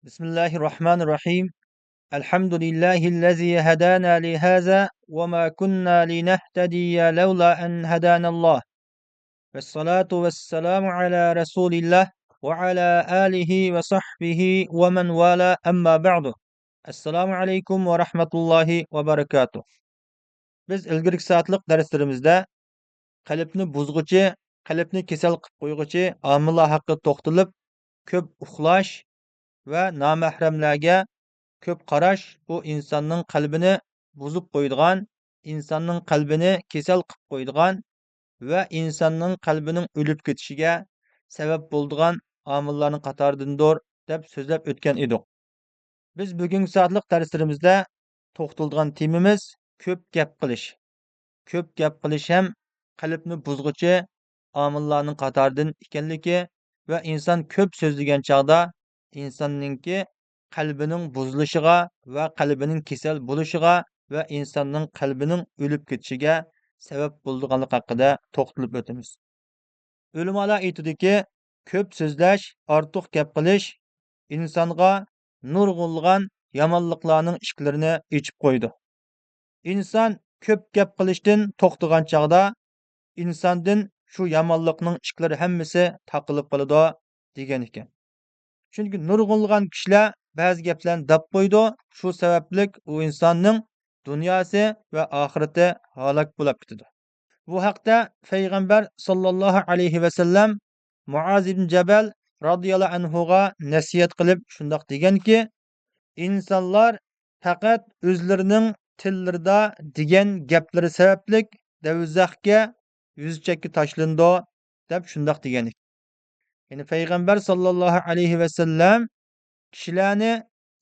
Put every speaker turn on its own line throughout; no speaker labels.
Bismillahirrohmanirrohim. Elhamdülillahillazi hedana lihaza ve ma kunna linehtediye levla en hedanallah. Vessalatu vesselamu ala Resulillah ve ala alihi ve sahbihi ve men vala amma ba'du. Esselamu aleyküm ve rahmetullahi ve barakatuh. Biz ilgirki saatlik derslarimizde qalbni buzg'uchi, qalbni kasal qilib qo'yg'uchi omillar haqida to'xtalib, ko'p uxlash va nomahramlarga ko'p qarash bu insonning qalbini buzib qo'ydigan, insonning qalbini kasal qilib qo'ydigan va insonning qalbining o'lib ketishiga sabab bo'ldigan omillarning qatoridandir deb so'zlab o'tgan edik. Biz bugungi soatlik darslarimizda to'xtalgan temamiz ko'p gap qilish. Ko'p gap qilish ham qalbni buzg'uchi omillarning qatoridan ekanligi va inson ko'p so'zlagan chog'da insonninki qalbining buzilishiga va qalbining kasal bo'lishiga va insonning qalbining o'lib ketishiga sabab bo'lganligi haqida to'xtalib o'tamiz. Ulamolar aytadiki, ko'p so'zlash, ortiq gap qilish insonga nurg'unlagan yomonliklarning ishlarini ichib qo'ydi. Inson ko'p gap qilishdan to'xtagan chog'da insondan shu yomonlikning ishlari hammasi taqilib qoladi degan ekan. Chunki nurg'unlagan kishilar ba'zi gaplarni dab qo'ydi, shu sabablik u insonning dunyosi va oxirati halok bo'lib ketadi. Bu haqda payg'ambar sollallohu alayhi vasallam Muaz ibn Jabal radhiyallohu anhuga nasihat qilib shundoq deganki, insonlar faqat o'zlarining tillarida degan gaplari sabablik davzaxga yuz chakka tashlandi deb shundoq degan. Ya'ni payg'ambar sollallohu alayhi vasallam kishilarni,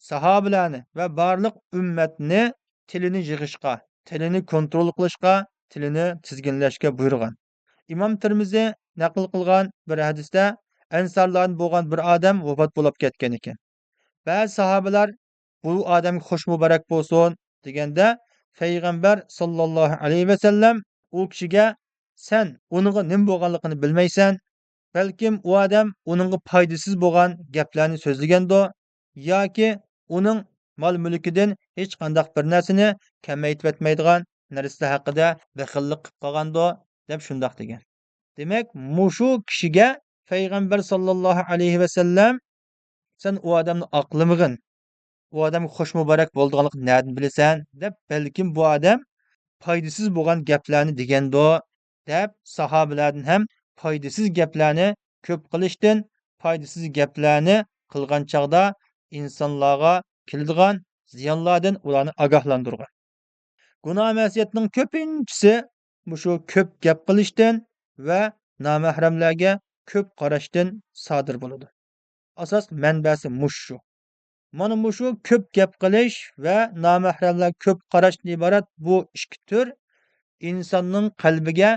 sahobalarni va barliq ummatni tilini yig'ishga, tilini kontrol qilishga, tilini tizginlashga buyurgan. Imom Termiziy naql qilgan bir hadisda ansarlardan bo'lgan bir odam vafot bo'lib ketgan ekan. Ba'zi sahobalar bu odamga xush muborak bo'lsin deganda payg'ambar sollallohu alayhi vasallam u kishiga sen uningga nim bo'lganligini bilmaysan, balkim u odam uningga foydasiz bo'lgan gaplarni so'zlagandi yoki uning mol mulkidan hech qandaq bir narsani kamaytib etmaydigan narsa haqida baxillik qilib qolgandi deb shundoq degan. Demak, mushu kishiga payg'ambar sollallohu alayhi vasallam sen u odamni oqlamag'in, u odamga xush muborak bo'lganligini nadan bilasan deb, balkim bu odam foydasiz bo'lgan gaplarni degandi deb sahobalardan ham foydasiz gaplarni ko'p qilishdan, foydasiz gaplarni qilgan chog'da insonlarga keladigan ziyonlardan ularni ogohlantirgan. Gunoh masiyatning ko'pinchisi shu ko'p gap qilishdan va nomahramlarga ko'p qarashdan sodir bo'ladi. Asos manbasi mushu. Mana mushu ko'p gap qilish va nomahramlar ko'p qarashdan iborat bu ikki tur insonning qalbiga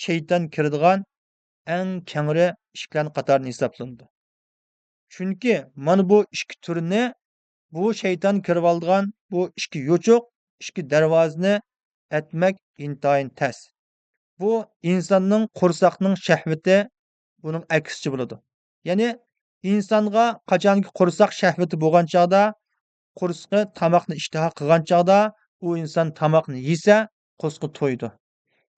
shayton kiradigan eng kengri ishlar qatoridan hisoblanadi. Chunki mana bu ikki turni, bu shayton kirib oldigan bu ikki yo'chuq, ikki darvozani etmak intayin tas. Bu insonning qo'rsoqning shahvati buning aksicha bo'ladi. Ya'ni insonga qachonki qo'rsoq shahvati bo'lgan chog'da, qo'rsqi tomoqni ishtaha qilgan chog'da, u inson tomoqni yesa, qo'sqi to'ydi.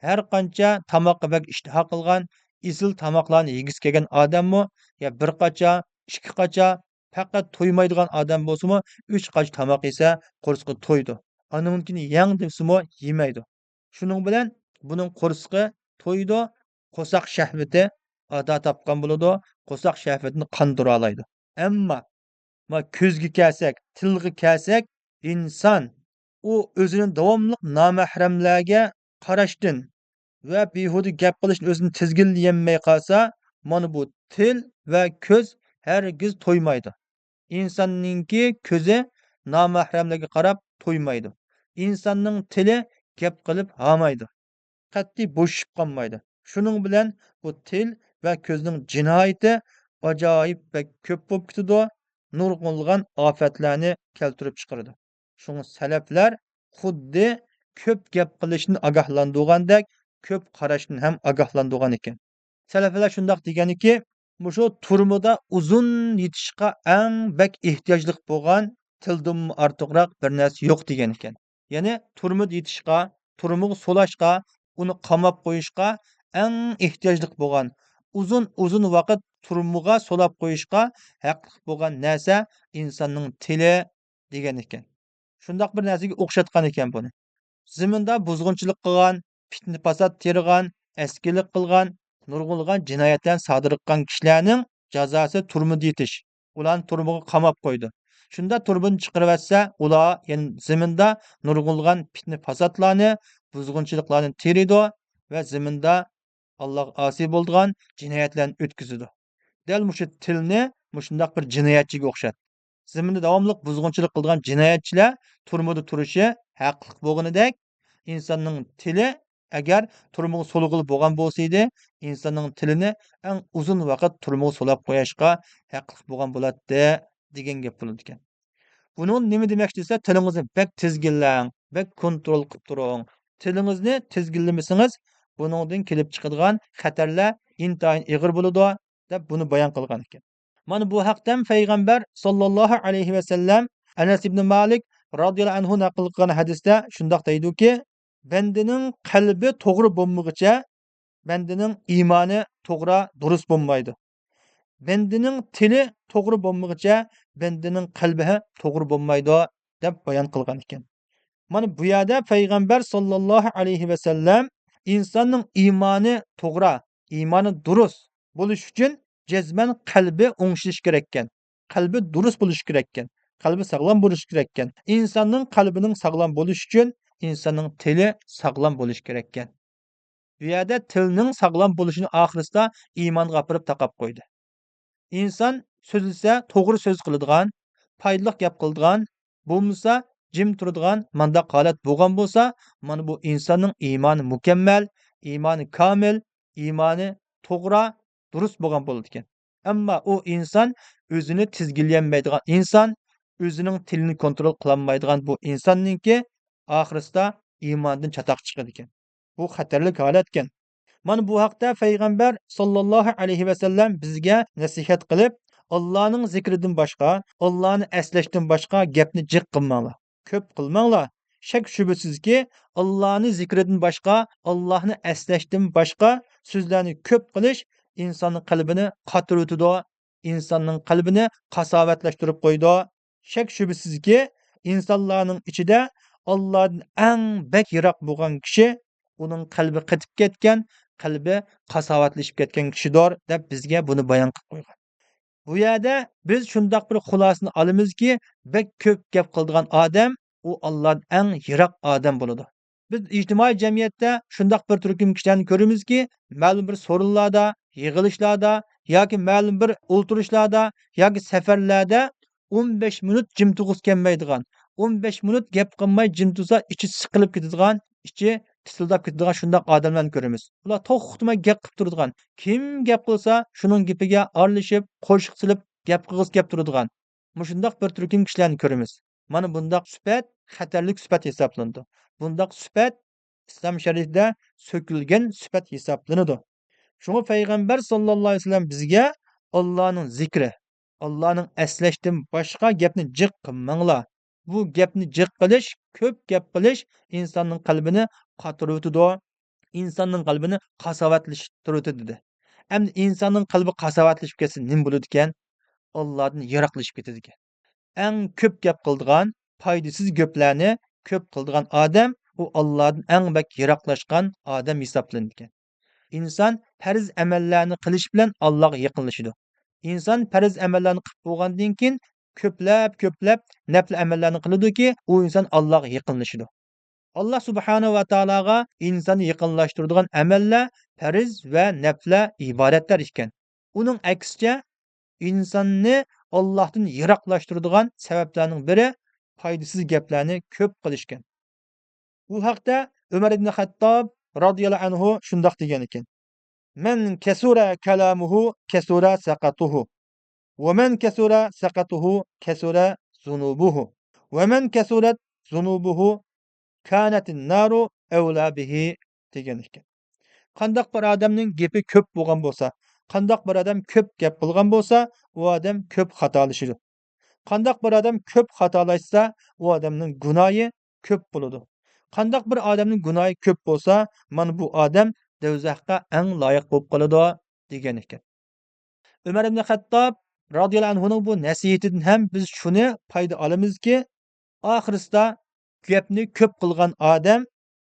Har qancha tomoqqa bak ishtaha qilgan, esil tomoqlarni yegisi kelgan odammi, ya bir qacha, ikki qacha, faqat to'ymaydigan odam bo'lsimi, uch qacha tomoq yesa, qo'rsqi to'ydi. Andan keyin yang desimi yemaydi. Shuning bilan buning qo'rsqi to'ydi, qo'saq shahvati ado topgan bo'ladi, qo'saq shahvatini qondira oladi. Ammo ma ko'zga kelsak, tilga kelsak, inson u o'zini davomli nomahramlarga qarashdan va behuda gap qilishni o'zini tizginlayolmay qolsa, mana bu til va ko'z hargiz to'ymaydi. Insonninki ko'zi nomahramlarga qarab to'ymaydi. Insonning tili gap qilib hamaydi. Qat'iy bo'shib qolmaydi. Shuning bilan bu til va ko'zning jinoyati ajoyib va ko'p bo'lib ketadi, nurg'unlagan ofatlarni keltirib chiqaradi. Shunga salaflar xuddi ko'p gap qilishni ogohlantirgandek, ko'p qarashni ham ogohlantirgan ekan. Salaflar shundoq deganiki, Mushu turmada uzun yetishga eng bak ehtiyojliq bo'lgan tildan ortiqroq bir narsa yo'q degan ekan. Ya'ni turmada yetishga, turmuga solashga, uni qamab qo'yishga eng ehtiyojliq bo'lgan, uzun-uzun vaqt turmuga solab qo'yishga haqliq bo'lgan narsa insonning tili degan ekan. Shundoq bir narsaga o'xshatgan ekan buni. Ziminda buzg'unchilik qilgan, fitna fasod tergan, askilik qilgan, nurg'ulg'an jinoyatlarni sodir qilgan kishilarning jazosi turmada yetish. Ularni turmuga qamab qo'ydi. Shunda turmani chiqarib atsa, ular yana ziminda nurg'ulg'an fitna fasodlarni, buzg'unchiliklarni teriydi va ziminda Allohga osiy bo'lgan jinoyatlarni o'tkazadi. Dal mushu tilni mushundaq bir jinoyatchiga o'xshatdi. Ziminda davomli buzg'unchilik qilgan jinoyatchilar turmada turishi haqliq bo'lganidek, insonning tili agar turmuga so'lg'il bo'lgan bo'lsa edi, insonning tilini eng uzun vaqt turmuga so'lab qo'yishga haqliq bo'lgan bo'ladi degan gap bo'ladi ekan. Buni nima demoqchi desa, tilingizni bak tizginlang, bak kontrol qilib turing. Tilingizni tizginlamasangiz, buningdan kelib chiqadigan xatarlar intayin ig'ir bo'ladi deb buni bayon qilgan ekan. Mana bu haqdan payg'ambar sollallohu alayhi vasallam Anas ibn Malik radhiyallohu anhu naql qilgan hadisda shundoq deyduki, bandining qalbi to'g'ri bo'lmag'icha bandining iymoni to'g'ri durust bo'lmaydi. Bandining tili to'g'ri bo'lmag'icha bandining qalbi to'g'ri bo'lmaydi deb bayon qilgan ekan. Mana bu yerda payg'ambar sollallohu alayhi vasallam insonning iymoni to'g'ri, iymoni durust bo'lish uchun jazman qalbi o'ngshish kerak ekan. Qalbi durust bo'lishi kerak ekan. Qalbi sog'lom bo'lishi kerak ekan. Insonning qalbining sog'lom bo'lishi uchun insonning tili sog'lom bo'lishi kerak ekan. Bu yerda tilning sog'lom bo'lishini oxirida iymonga apirib taqab qo'ydi. Inson so'zlasa to'g'ri so'z qiladigan, foydali gap qiladigan, bo'lmasa jim turadigan mandaq holat bo'lgan bo'lsa, mana bu insonning iymoni mukammal, iymoni komil, iymoni to'g'ri, durust bo'lgan bo'ladi ekan. Ammo u inson o'zini tizginlamaydigan inson, o'zining tilini kontrol qilolmaydigan bu insonningki oxirida iymondan chatoq chiqadi ekan. Bu xatarli holat ekan. Mana bu haqda payg'ambar sollallohu alayhi vasallam bizga nasihat qilib, Allohning zikridan boshqa, Allohni eslashdan boshqa gapni jiq qilmanglar, ko'p qilmanglar. Shak shubsizki, Allohni zikridan boshqa, Allohni eslashdan boshqa so'zlarni ko'p qilish insonning qalbini qotirib, insonning qalbini qasovatlashtirib qo'ydi. Shak shubsizki, insonlarning ichida Allohdan eng bak yiroq bo'lgan kishi uning qalbi qatib ketgan, qalbi qasovatlashib ketgan kishidir deb bizga buni bayon qilib qo'ygan. Bu yerda biz shundoq bir xulosani olamizki, bak ko'p gap qiladigan odam u Allohdan eng yiroq odam bo'ladi. Biz ijtimoiy jamiyatda shundoq bir turkum kishilarni ko'ramizki, ma'lum bir so'rinlarda, yig'ilishlarda yoki ma'lum bir o'ltirishlarda yoki safarlarda 15 minut jim tug'is kelmaydigan, 15 minut gap qilmay jim tursa ichi siqilib ketadigan, ichi titildab ketadigan shundoq odamlarni ko'ramiz. Ular to'xtamay gap qilib turadigan, kim gap qilsa shuning gapiga aralashib, qo'shiq silib gap qilg'isi kelib turadigan mushundoq bir turkum kishilarni ko'ramiz. Mana bundoq sifat xatarlik sifat hisoblanadi. Bundoq sifat islom shariatida so'kilgan sifat hisoblanadi. Shunga payg'ambar sollallohu alayhi vasallam bizga Allohning zikri, Allohning eslashdan boshqa gapni jiq qilmanglar. Bu gapni jiq qilish, ko'p gap qilish insonning qalbini qotirib o'tadi, insonning qalbini qasovatlashtirib dedi. Endi insonning qalbi qasovatlashib ketsa nima bo'ladi ekan? Allohdan yiroqlashib ketadi ekan. Eng ko'p gap qiladigan, foydasiz gaplarni ko'p qiladigan odam u Allohdan eng bak yiroqlashgan odam hisoblanadi ekan. Inson farz amallarni qilish bilan Allohga yaqinlashadi. Inson farz amallarni qilib bo'lgandan keyin ko'plab nafl amallarni qiladiki, u inson Allohga yaqinlashadi. Alloh subhanahu va taologa insonni yaqinlashtiradigan amallar farz va nafla ibodatlar ekan. Uning aksicha insonni Allohdan yiroqlashtiradigan sabablarning biri foydasiz gaplarni ko'p qilishgan. Bu haqda Umar ibn Xattob radhiyallohu anhu shundoq degan ekan: Men kasura kalamuhu kasura saqatuhu va man kasura saqatuhu kasura zunubuhu va man kasurat zunubuhu kanatin naru avla bihi degan ekan. Qandaq bir odamning gapi ko'p bo'lgan bo'lsa, Qandoq bir odam ko'p gap qilgan bo'lsa, u odam ko'p xatolashadi. Qandoq bir odam ko'p xatolashsa, u odamning gunohi ko'p bo'ladi. Qandoq bir odamning gunohi ko'p bo'lsa, mana bu odam do'zaxga eng loyiq bo'lib qoladi degan ekan. Umar ibn Xattob radhiyallohu anhuning bu nasihatidan ham biz shuni foyda olamizki, oxirisida gapni ko'p qilgan odam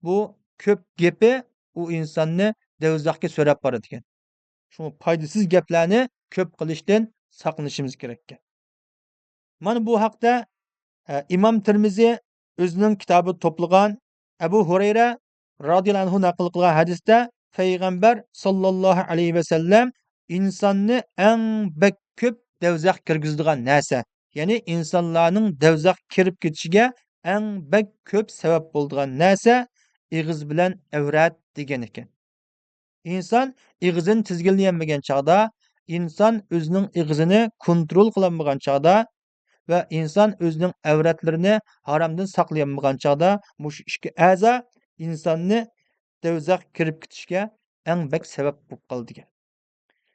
bu ko'p gapi u insonni do'zaxga so'rab boradi ekan. Shu foydasiz gaplarni ko'p qilishdan saqlanishimiz kerak ekan. Mana bu haqda Imom Termiziy o'zining kitobi to'plagan Abu Hurayra radhiyallohu anhu naql qilgan hadisda payg'ambar sallallohu alayhi vasallam insonni eng bak ko'p do'zax kirgizadigan narsa, ya'ni insonlarning do'zax kirib ketishiga eng bak ko'p sabab bo'ladigan narsa ig'iz bilan avrat degan ekan. Inson ig'izini tizginlayolmagan chog'da, inson o'zining ig'izini kontrol qilolmagan chog'da va inson o'zining avratlarini haromdan saqlayolmagan chog'da mushu ikki a'zo insonni do'zax kirib ketishga eng bak sabab bo'lib qoldi degan.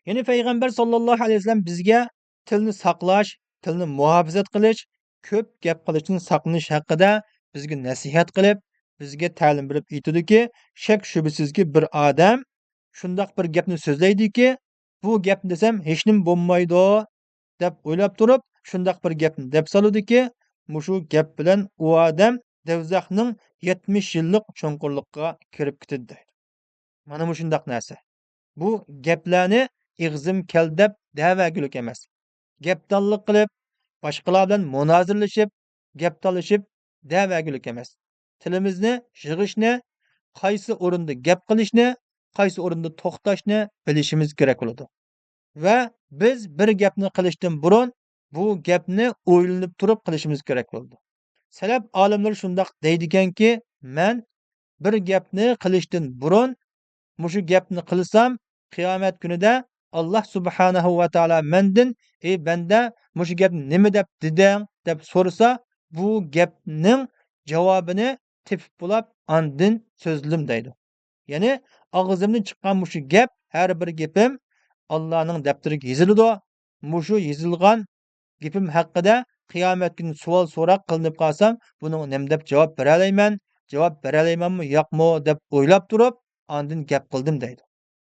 Ya'ni payg'ambar sallallohu alayhi vasallam bizga tilni saqlash, tilni muhofazat qilish, ko'p gap qilishdan saqlanish haqida bizga nasihat qilib, bizga ta'lim berib aytadiki, shak shubsizki bir odam shundoq bir gapni so'zlaydiki, bu gapni desam hech nima bo'lmaydi deb o'ylab turib, shundoq bir gapni deb soladiki, mushu gap bilan u odam do'zaxning 70 yillik cho'nqurlikqa kirib ketadi deydi. Mana bu shundoq narsa. Bu gaplarni ig'zim keldi deb da'vagulik emas. Gapdonlik qilib, boshqalar bilan munozirlashib, gap talashib da'vagulik emas. Tilimizni yig'ishni, qaysi o'rinda gap qilishni, qaysi o'rinda to'xtashni bilishimiz kerak bo'ladi. Va biz bir gapni qilishdan burun bu gapni o'ylanib turib qilishimiz kerak bo'ladi. Salaf olimlar shundoq deydiganki, men bir gapni qilishdan burun mushu gapni qilsam, qiyomat kunida Alloh subhanahu va taolo mendan ey banda mushu gapni nima deb deding deb so'rasa, bu gapning javobini tepib bo'lib andin so'zlim deydi. Ya'ni og'zimdan chiqqan mushu gap, har bir gapim Allohning daftariga yoziladi. Mushu yozilgan gapim haqida qiyomat kuni savol so'roq qilinib qolsam, buni nima deb javob bera olaman, javob bera olamanmi yo'qmi deb o'ylab turib, andin gap qildim deydi.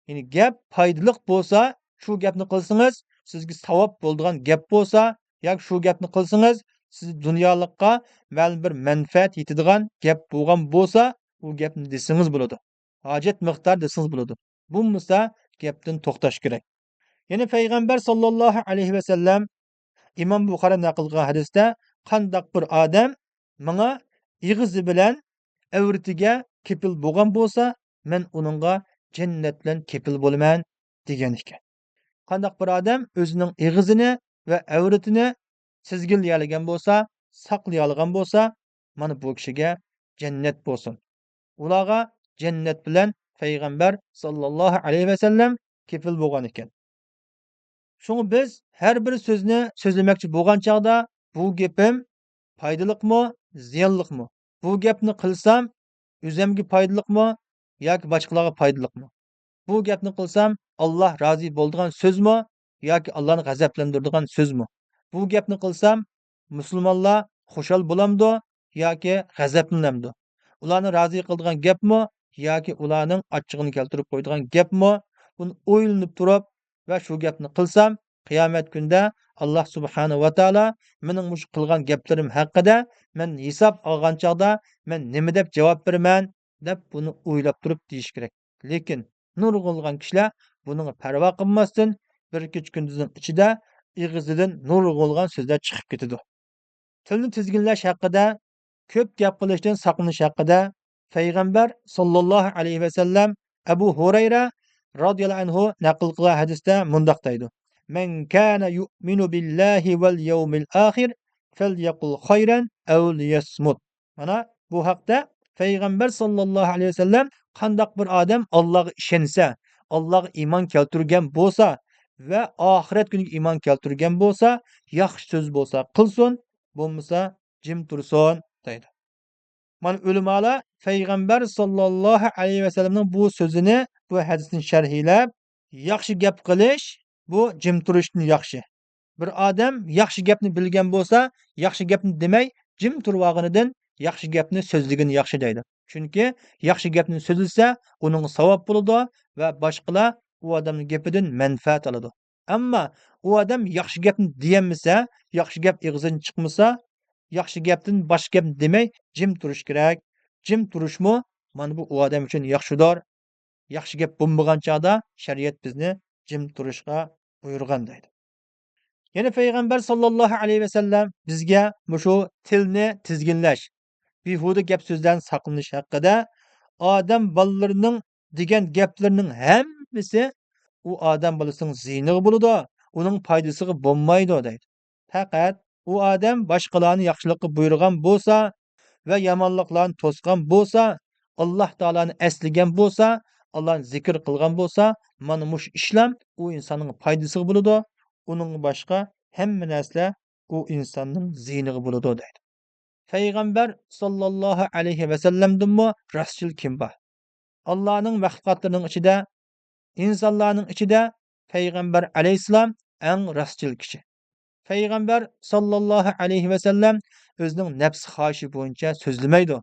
Ya'ni gap foydali bo'lsa, shu gapni qilsangiz, sizga savob bo'ladigan gap bo'lsa, yoki shu gapni qilsangiz, siz dunyolikqa ma'lum bir manfaat yetadigan gap bo'lgan bo'lsa, u gapni desangiz bo'ladi. Hojat miqdor desangiz bo'ladi. Bo'lmasa gapdan to'xtash kerak. Ya'ni payg'ambar sallallohu alayhi vasallam Imom Buxoriy naql qilgan hadisda qandaq bir odam menga ig'izi bilan avritiga kepil bo'lgan bo'lsa, men uningga jannat bilan kepil bo'laman degan ekan. Qandaq bir odam o'zining ig'izini va avritini sezginlay bo'lsa, saqlay olgan bo'lsa, mana bu kishiga jannat bo'lsin. Ularga jannat bilan payg'ambar sallallohu alayhi vasallam kepil bo'lgan ekan. Shunga biz har bir so'zni so'zlamoqchi bo'lgan chog'da bu gapim foydaliqmi, ziyonliqmi? Bu gapni qilsam o'zimga foydaliqmi yoki boshqalarga foydaliqmi? Bu gapni qilsam Alloh rozi bo'ladigan so'zmi yoki Allohni g'azablantiradigan so'zmi? Bu gapni qilsam musulmonlar xushal bo'lamdi yoki g'azablanamdi? Ularni rozi qiladigan gapmi yoki ularning achchig'ini keltirib qo'yadigan gapmi? Buni o'ylanib turib va shu gapni qilsam qiyomat kunida Alloh subhanahu va taolo mening mushu qilgan gaplarim haqida men hisob olgan chog'da men nima deb javob beraman deb buni o'ylab turib deyish kerak. Lekin nurg'unlagan kishilar buning parvo qilmasdan bir kecha kunduzning ichida ig'izidan nurg'unlagan so'zlar chiqib ketadi. Tilni tizginlash haqida, ko'p gap qilishdan saqlanish haqida payg'ambar sallallohu alayhi vasallam Abu Hurayra radhiyallohu anhu naql qilgan hadisda mundoq deydi: Men kana yu'minu billahi val yawmil axir falyaqul khayran aw liyasmut. Mana bu haqda payg'ambar sallallohu alayhi vasallam qandaq bir odam Allohga ishonsa, Allohga iymon keltirgan bo'lsa va oxirat kuniga iymon keltirgan bo'lsa, yaxshi so'z bo'lsa qilsin, bo'lmasa jim tursin deydi. Mana ulamolar payg'ambar sallallohu alayhi vasallamning bu so'zini, bu hadisni sharhlab, Yaxshi gap qilish bu jim turishdan yaxshi. Bir odam yaxshi gapni bilgan bo'lsa, yaxshi gapni demay jim turib yaxshi gapni so'zligini yaxshi deydi. Chunki yaxshi gapni so'zilsa, uning savob bo'ladi va boshqalar u odamning gapidan manfaat oladi. Ammo u odam yaxshi gapni deyolmasa, yaxshi gap og'zidan chiqmasa, yaxshi gapdan boshqa gap demay jim turish kerak. Jim turishmi mana bu u odam uchun yaxshidir. Yaxshi gap bo'lmagan chog'da shariat bizni jim turishga buyurgan deydi. Yana payg'ambar sollallohu alayhi vasallam bizga shu tilni tizginlash, behuda gap so'zdan saqlanish haqida odam bolalarining degan gaplarining hammasi u odam bolasining ziyniga bo'ladi, uning foydasiga bo'lmaydi deydi. Faqat u odam boshqalarni yaxshilikqa buyurgan bo'lsa va yomonliklarni to'sgan bo'lsa, Alloh taoloni eslagan bo'lsa, Allohni zikr qilgan bo'lsa, mana mush ishlam u insonning foydasiga bo'ladi. Uning boshqa hamma narsalar u insonning ziyniga bo'ladi deydi. Payg'ambar sollallohu alayhi vasallamdanmi rostchil kim bor? Allohning maxluqotlarining ichida, insonlarning ichida payg'ambar alayhissalom eng rostchil kishi. Payg'ambar sollallohu alayhi vasallam o'zining nafs xohishi bo'yicha so'zlamaydi.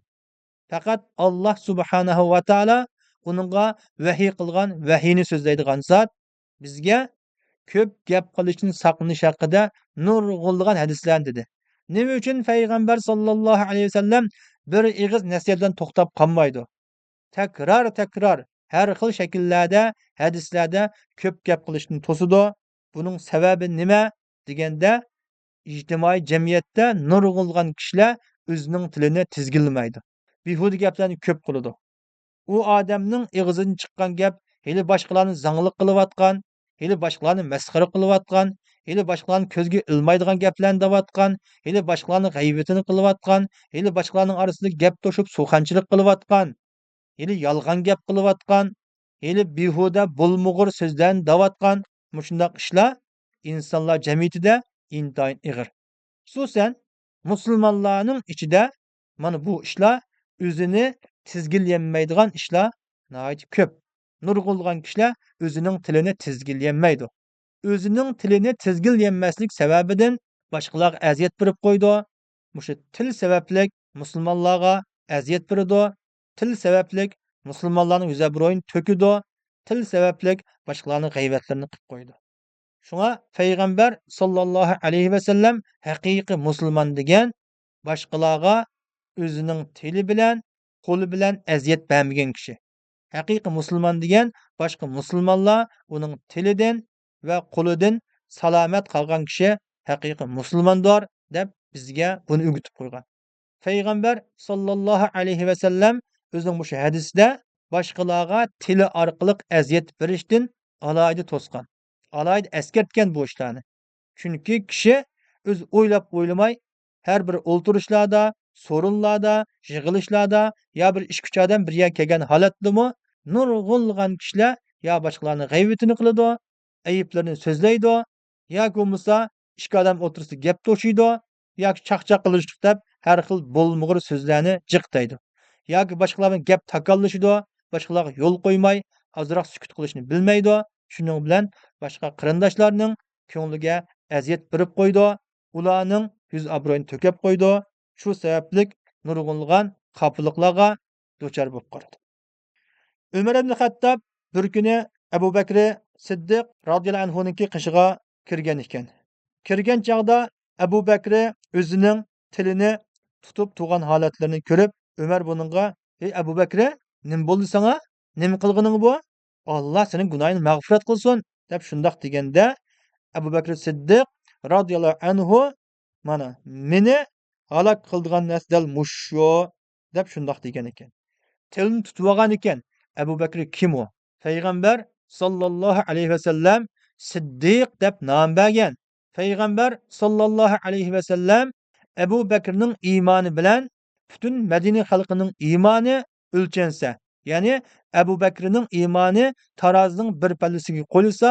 Faqat Alloh subhanahu va taolo uningga vahiy qilgan vahiyni so'zlaydigan zot bizga ko'p gap qilishdan saqlanish haqida nurg'unlagan hadislarni dedi. Nima uchun payg'ambar sollallohu alayhi vasallam bir ig'iz nasihatdan to'xtab qolmaydi? Takror takror har xil shakllarda hadislarda ko'p gap qilishni to'sidi. Buning sababi nima deganda, ijtimoiy jamiyatda nurg'unlagan kishilar o'zining tilini tizginlamaydi. Behuda gaplarni ko'p qiladi. U odamning og'zidan chiqqan gap hali boshqalarni zanglik qilayotgan, hali boshqalarni masxara qilayotgan, hali boshqalarni ko'zga ilmaydigan gaplarni deyotgan, hali boshqalarni g'aybatini qilayotgan, hali boshqalarning orasida gap to'shib suxanchilik qilayotgan, hali yolg'on gap qilayotgan, hali behuda bo'lmug'ur so'zlarni deyotgan mushundaq ishlar insonlar jamiyatida intayin ig'ir. Xususan musulmonlarning ichida mana bu ishlar o'zini tizginlamaydigan ishlar nihoyat ko'p. Nurg'unlagan kishilar o'zining tilini tizginlamaydi. O'zining tilini tizginlamaslik sababidan boshqalarga aziyat berib qo'ydi. Mushu til sababli musulmonlarga aziyat beradi. Til sababli musulmonlarning yuz obro'yini to'kidi. Til sababli boshqalarning g'aybatlarini qilib qo'ydi. Shunga payg'ambar sollallohu alayhi vasallam haqiqiy musulmon degan boshqalarga o'zining tili bilan, qo'li bilan aziyat bermagan kishi. Haqiqiy musulmon degan boshqa musulmonlar uning tilidan va qo'lidan salomat qolgan kishi haqiqiy musulmondir deb bizga buni o'rgatib qo'ygan. Payg'ambar sollallohu alayhi vasallam o'zining bu hadisida boshqalarga tili orqali aziyat berishdan alohida to'sgan, alohida eskartgan bu ishlarni. Chunki kishi o'z o'ylab o'ylamay har bir o'ltirishlarda, so'rinlarda, yig'ilishlarda yo bir ish kuch odam bir yerga kelgan holatdami nurg'unlagan kishilar yo boshqalarni g'aybatini qiladi, ayiblarini so'zlaydi, yoki bo'lmasa ikki odam o'tirsa gap to'shiydi, yoki chaqchaq qilishdi deb har xil bo'lmug'ur so'zlarni jiqtaydi, yoki boshqalar bilan gap takollashidi, boshqalarga yo'l qo'ymay ozroq sukut qilishni bilmaydi. Shuning bilan boshqa qarindoshlarning ko'ngliga aziyat berib qo'ydi, ularning yuz obro'yini to'kib qo'ydi. Shu sababli nurg'unlagan xafaliklarga duchor bo'lib qoldi. Umar ibn Xattob bir kuni Abu Bakr Siddiq radhiyallohu anhuningki qishig'a kirgan ekan. Kirgan chog'da Abu Bakr o'zining tilini tutib turgan holatlarini ko'rib, Umar buningga: "Ey Abu Bakr, nima bo'ldi sana? Nima qilganing bu? Alloh sening gunohingni mag'firat qilsin" deb shundoq deganda Abu Bakr Siddiq radhiyallohu anhu mana meni halok qildigan narsa dal mushu deb shundoq degan ekan. Tilini tutib olgan ekan. Abu Bakr kim u? Payg'ambar sollallohu alayhi vasallam Siddiq deb nom bergan. Payg'ambar sollallohu alayhi vasallam Abu Bakrning iymoni bilan butun Madina xalqining iymoni o'lchansa, ya'ni Abu Bakrning iymoni tarozining bir pallasiga qo'yilsa,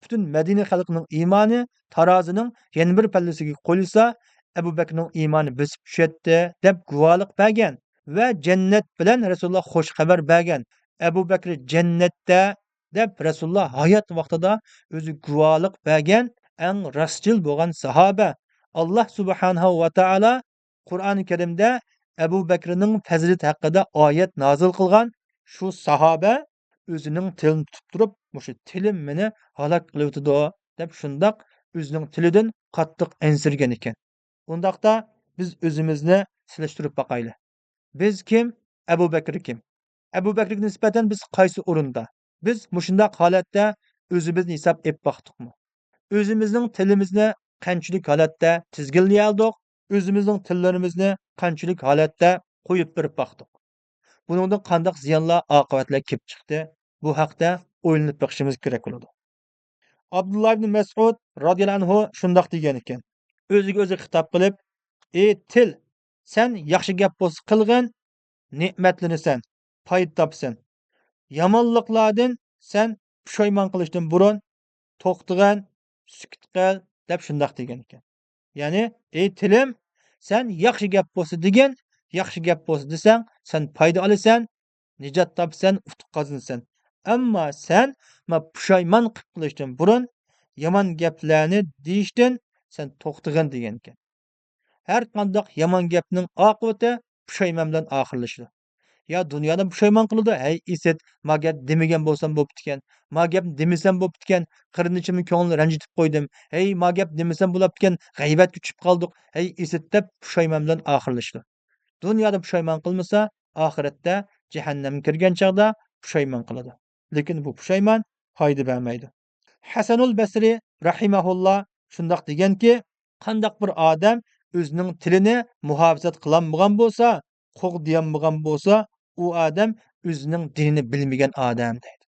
butun Madina xalqining iymoni tarozining yana bir pallasiga qo'yilsa, Abu Bakrning iymoni bosib tushadi deb guvohlik bergan va jannat bilan Rasululloh xush xabar bergan. Abu Bakr jannatda Deb Rasululloh hayot vaqtida o'zi guvohlik bergan eng rostchil bo'lgan sahoba. Alloh subhanahu va taolo Qur'oni Karimda Abu Bakrning fazilati haqida oyat nozil qilgan shu sahoba o'zining tilini tutib turib, "Mushu tilim meni halok qilyotidi" deb shundoq o'zining tilidan qattiq ansirgan ekan. Undaqda biz o'zimizni silishtirib boqayli. Biz kim? Abu Bakr kim? Abu Bakrga nisbatan biz qaysi o'rinda? Biz mushundaq holatda o'zimizni hisob ep boqdiqmi? O'zimizning tilimizni qanchalik holatda tizginlay oldik? O'zimizning tillarimizni qanchalik holatda qo'yib berib boqdik? Buningdan qandaq ziyonlar, oqibatlar kelib chiqdi? Bu haqda o'ylanib boqishimiz kerak bo'ladi. Abdulloh ibn Mas'ud radhiyallohu anhu shundoq degan ekan. O'ziga o'zi xitob qilib: "Ey til, sen yaxshi gap bo'lsa qilg'in, ne'matlanasan, foyda topsan. Yomonliklardan sen pushaymon qilishdan burun to'xtag'in, sukut qil" deb shundoq degan ekan. Ya'ni, ey tilim, sen yaxshi gap bo'lsa degin, yaxshi gap bo'lsa desang, sen foyda olasan, nijot topsan, utuq qozonasan. Ammo sen ma pushaymon qilib qilishdan burun yomon gaplarni deyishdan sen to'xtag'in degan ekan. Har qanday yomon gapning oqibati pushaymon bilan oxirlashadi. Ya dunyoda pushaymon qiladi, "Hey esit, ma gap demagan bo'lsam bo'pti ekan, ma gap demasam bo'pti ekan, qarindichimni ko'nglini ranjitib qo'ydim, hey ma gap demasam bo'lardi ekan, g'aybatga tushib qoldik, hey esit" deb pushaymon bilan oxirlashadi. Dunyoda pushaymon qilmasa, oxiratda jahannamga kirgan chog'da pushaymon qiladi. Lekin bu pushaymon foyda bermaydi. Hasanul Basri rahimahulloh shundoq deganki, qandaq bir odam o'zining tilini muhofazat qilolmagan bo'lsa, qo'g'diyolmagan bo'lsa, u odam o'zining dinini bilmagan odam deydi.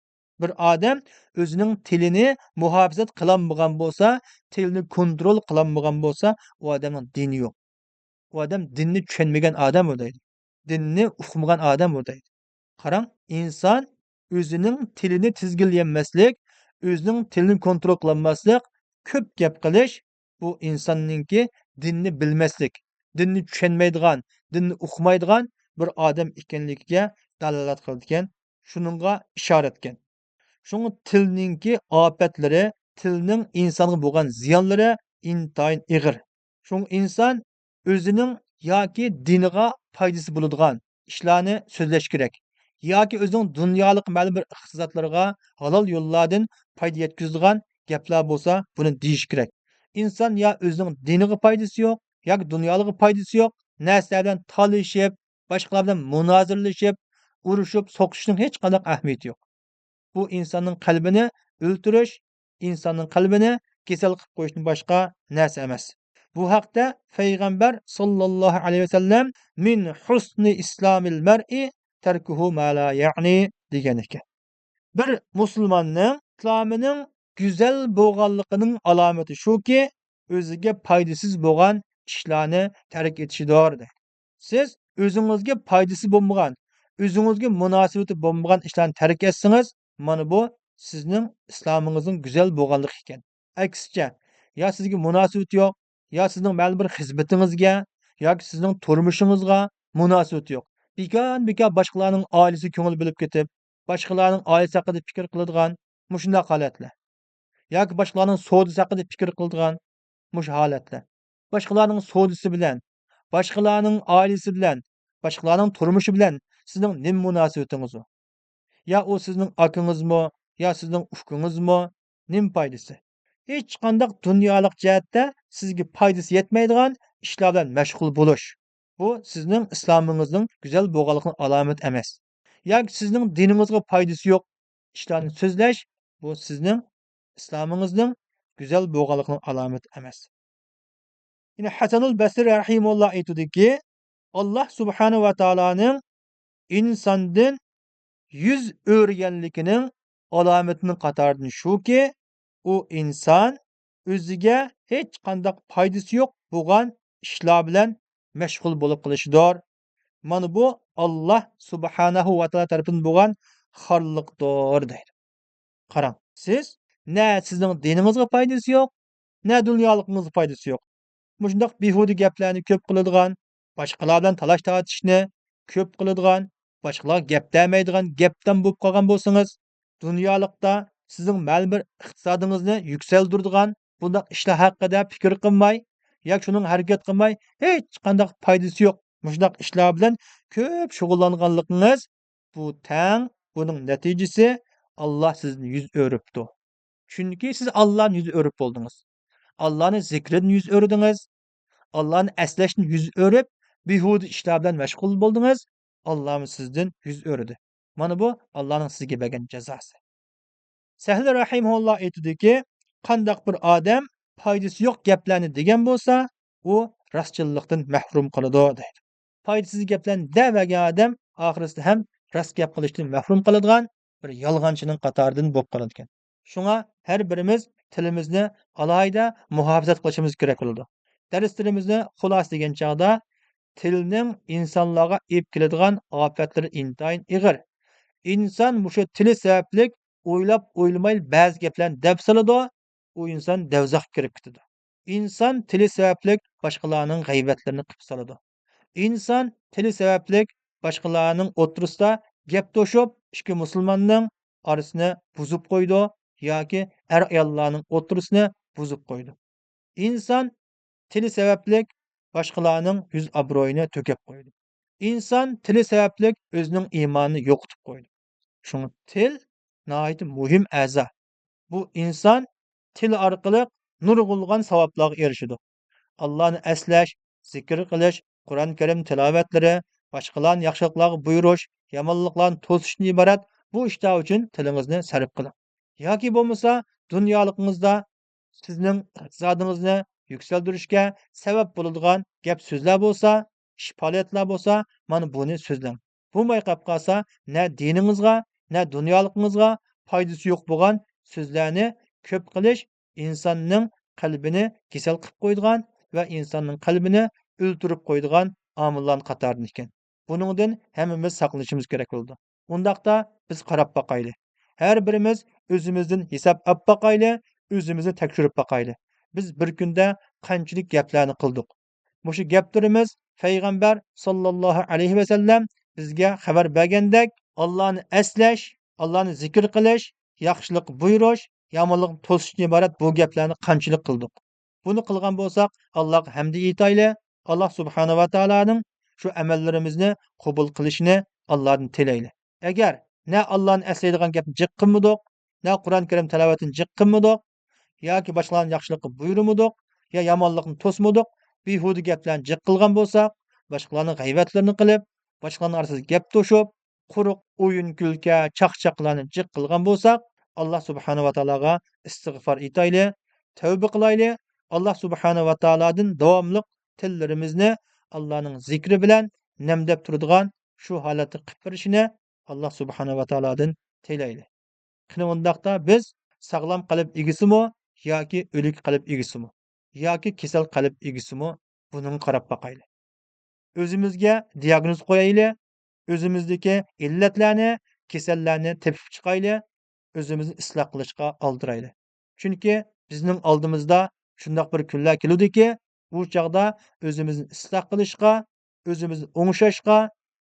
Bir odam o'zining tilini muhofazat qilolmagan bo'lsa, tilini kontrol qilolmagan bo'lsa, u odamning dini yo'q. U odam dinni tushunmagan odam u deydi. Dinni uqmagan odam u deydi. Qarang, inson o'zining tilini tizginlamaslik, o'zining tilini kontrol qilolmaslik, ko'p gap qilish bu insonningki dinni bilmaslik, dinni tushunmaydigan, dinni uqmaydigan bir odam ekanligiga dalolat qiladigan, shuningga ishorat etgan. Shunga tilningki ofatlari, tilning insonga bo'lgan ziyonlari intayin ig'ir. Shunga inson o'zining yoki diniga foydasi bo'ladigan ishlarni so'zlash kerak, yoki o'zining dunyolik ma'lum bir iqtisodlarga halol yo'llardan foyda yetkazadigan gaplar bo'lsa, buni deyish kerak. Inson yo o'zining diniga foydasi yo'q, yoki dunyolik foydasi yo'q narsalar bilan talishib, boshqalar bilan munozirlashib, urushib, so'qishning hech qanday ahamiyati yo'q. Bu insonning qalbini o'ltirish, insonning qalbini kasal qilib qo'yishdan boshqa narsa emas. Bu haqda payg'ambar sollallohu alayhi vasallam "Min husni islamil mar'i tarkuhu ma la ya'ni" degan ekan. Bir musulmonning islomining go'zal bo'lganligining alomati shuki, o'ziga foydasiz bo'lgan ishlarni tark etishidir. Siz o'zingizga foydasi bo'lmagan, o'zingizga munosabati bo'lmagan ishlarni tark etsangiz, mana bu sizning islomingizning go'zal bo'lganligi ekan. Aksicha, yo sizga munosabati yo'q, yo sizning ma'lum bir xizmatingizga yoki sizning turmushingizga munosabati yo'q. Bekor-bekor boshqalarning oilasi ko'ngil bo'lib ketib, boshqalarning oilasi haqida fikr qiladigan mushundaq holatlar, yoki boshqalarning savdosi haqida fikr qiladigan mush holatlar. Boshqalarning savdosi bilan, boshqalarning oilasi bilan, boshqalarning turmushi bilan sizning nima munosabatingiz? Yo u sizning akangizmi, yo sizning ukangizmi, nima foydasi? Hech qandaq dunyolik jihatda sizga foydasi yetmaydigan ishlar bilan mashg'ul bo'lish. Bu sizning islomingizning go'zal bo'lganligining alomati emas. Yoki sizning diningizga foydasi yo'q ishlarni so'zlash, bu sizning islomingizning go'zal bo'lganligining alomati emas. Yine Hasanul Basri rahimulloh aytadiki, Alloh subhanahu va taoloning insondan yuz o'rganligining alomatining qatoridan shuki, u inson o'ziga hech qandaq foydasi yo'q bo'lgan ishlar bilan mashg'ul bo'lib qilishidir. Mana bu Alloh subhanahu va taolo tarafidan bo'lgan xorliqdir deydi. Qarang, siz na sizning diningizga foydasi yo'q, na dunyoligingizga foydasi yo'q. Mushundaq behuda gaplarni ko'p qiladigan, boshqalar bilan talash tortishni ko'p qiladigan, boshqalar gap demaydigan gapdan bo'lib qolgan bo'lsangiz, Dunyolikda sizning ma'lum bir iqtisodingizni yuksaltiradigan bundaq ishlar haqida fikr qilmay yoki shuning harakat qilmay hech qanday foydasi yo'q mushundaq ishlar bilan ko'p shug'ullanganligingiz bu tang, buning natijasi Alloh sizni yuz o'ribdi. Chunki siz Allohni yuz o'rib bo'ldingiz. Allohni zikrini yuz o'rdingiz. Allohni aslashni yuz o'rib, behuda ishlar bilan mashg'ul bo'ldingiz. Alloh sizdan yuz o'rdi. Mana bu Allohning sizga bergan jazosi. Sahl rahimahulloh aytadiki, qandaq bir odam foydasi yo'q gaplarni degan bo'lsa, u rostchillikdan mahrum qiladi deydi. Foydasiz gaplarni degan odam oxirisida ham rost gap qilishdan mahrum qiladigan bir yolg'onchining qatoridan bo'lib qoladi ekan. Shunga har birimiz tilimizni alohida muhofazat qilishimiz kerak bo'ladi. Darslarimizni xulosa degan chog'da tilning insonlarga ep keladigan ofatlari intayin ig'ir. Inson mushu tili sababli o'ylab o'ylamay ba'zi gaplarni deb soladi, u inson davzaxga kirib ketadi. Inson tili sababli boshqalarning g'aybatlarini qilib soladi. Inson tili sababli boshqalarning o'ttirisida gap to'shib, ikki musulmonning orasini buzib qo'ydi yoki er ayollarning o'ttirisini buzib qo'ydi. Inson tili sababli boshqalarning yuz obro'yini to'kib qo'ydi. Inson tili sababli o'zining iymonini yo'qotib qo'ydi. Shunga til nihoyat muhim a'zo. Bu inson til orqali nurg'ulg'an savoblarga erishadi. Allohni aslash, zikr qilish, Qur'on Karim tilovatlari, boshqalarni yaxshiliklarga buyurish, yomonliklarni to'sishdan iborat bu ishlar uchun tilingizni sarf qiling. Yoki bo'lmasa dunyoligingizda sizning iqtisodingizni yuksaltirishga sabab bo'ladigan gap so'zlar bo'lsa, ish faoliyatlar bo'lsa, mana buni so'zlang. Bo'lmay qolib qolsa, na diningizga, na dunyoligingizga foydasi yo'q bo'lgan so'zlarni ko'p qilish insonning qalbini kasal qilib qo'yadigan va insonning qalbini o'ltirib qo'yadigan omillar qatoridan ekan. Buningdan hammamiz saqlanishimiz kerak bo'ldi. Undaqda biz qarab boqayli. Har birimiz o'zimizdan hisob olib boqayli, o'zimizni tekshirib boqayli. Biz bir kunda qanchalik gaplarni qildik. Mushu gaplarimiz payg'ambar sallallohu alayhi vasallam bizga xabar bergandek, Allohni aslash, Allohni zikr qilish, yaxshilik buyurish, yomonlikni to'sishdan iborat bu gaplarni qanchalik qildik. Buni qilgan bo'lsak, Allohga hamd aytayli. Alloh subhanahu va taoloning shu amallarimizni qabul qilishini Allohdan tilayli. Agar na Allohni aslaydigan gapni jiq qilmadik, na Qur'on Karim tilovatini jiq qilmadik, yoki boshqalarni yaxshilikqa buyurmadik, yo yomonlikni to'smadik, behuda gaplarni jiq qilgan bo'lsak, boshqalarning g'aybatlarini qilib, boshqalarning orasida gap to'shib, quruq o'yin kulka, chaqchaqlarni jiq qilgan bo'lsak, Alloh subhanahu va taologa istig'for etayli, tavba qilayli. Alloh subhanahu va taolodan davomli tillarimizni Allohning zikri bilan namdab turadigan shu holatni qilib berishini Alloh subhanahu va taolodan tilayli. Qani undaqda biz sog'lom qalb egisimi yoki o'lik qalb egisimi yoki kasal qalb egisimi, buni qarab boqayli. O'zimizga diagnoz qo'yayli, o'zimizdagi illatlarni, kasallarni tepib chiqayli, o'zimizni isloh qilishga oldirayli. Chunki bizning oldimizda shundoq bir kunlar keludiki, u chog'da o'zimizni isloh qilishga, o'zimizni o'ngshashga,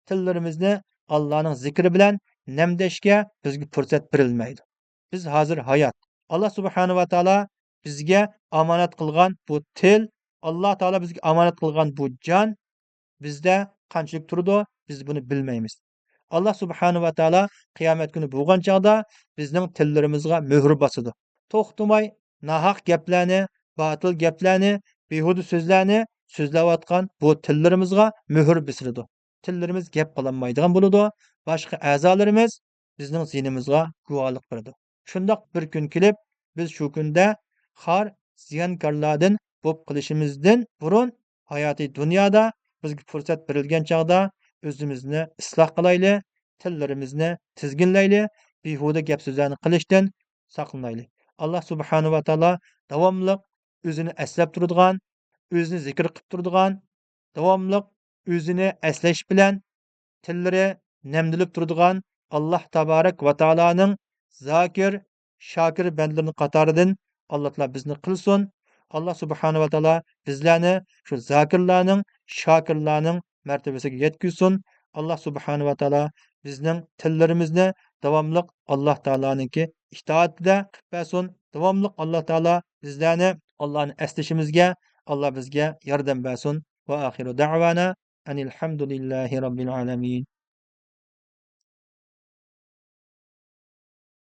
tillarimizni Allohning zikri bilan namdashga bizga fursat berilmaydi. Biz hozir hayot. Alloh subhanahu va taolo bizga omonat qilgan bu til, Alloh taolo bizga omonat qilgan bu jon bizda qanchalik turdi, biz buni bilmaymiz. Alloh subhanahu va taolo qiyomat kuni bo'lgan chog'da bizning tillarimizga muhr bosadi. To'xtamay nohaq gaplarni, botil gaplarni, behuda so'zlarni so'zlayotgan bu tillarimizga muhr besiladi. Tillarimiz gap qilolmaydigan bo'ladi. Boshqa a'zolarimiz bizning zinimizga guvohlik beradi. Shundoq bir kun kelib, biz shu kunda xor ziyonkorlardan bo'lib qilishimizdan burun hayotiy dunyoda bizga fursat berilgan chog'da o'zimizni isloh qilayli, tillarimizni tizginlayli, behuda gap so'zlarni qilishdan saqlanayli. Alloh subhanahu va taolo davomli o'zini aslab turadigan, o'zini zikr qilib turadigan, davomli o'zini aslash bilan tillari namdilib turadigan Alloh tabarak va taoloning zakir, shokir bandalarining qatoridan Alloh taolo bizni qilsin. Alloh subhanahu va taolo bizlarni shu zakirlarning, shokirlarning martabasiga yetkazsin. Alloh subhanahu va taolo bizning tillarimizni Davomliq Alloh taoloniki itoatida qilib bersin. Davomliq Alloh taolo bizlarni Allohni eslashimizga Alloh bizga yordam bersin. Va axiru da'vana anil hamdulillahi robbil alamin.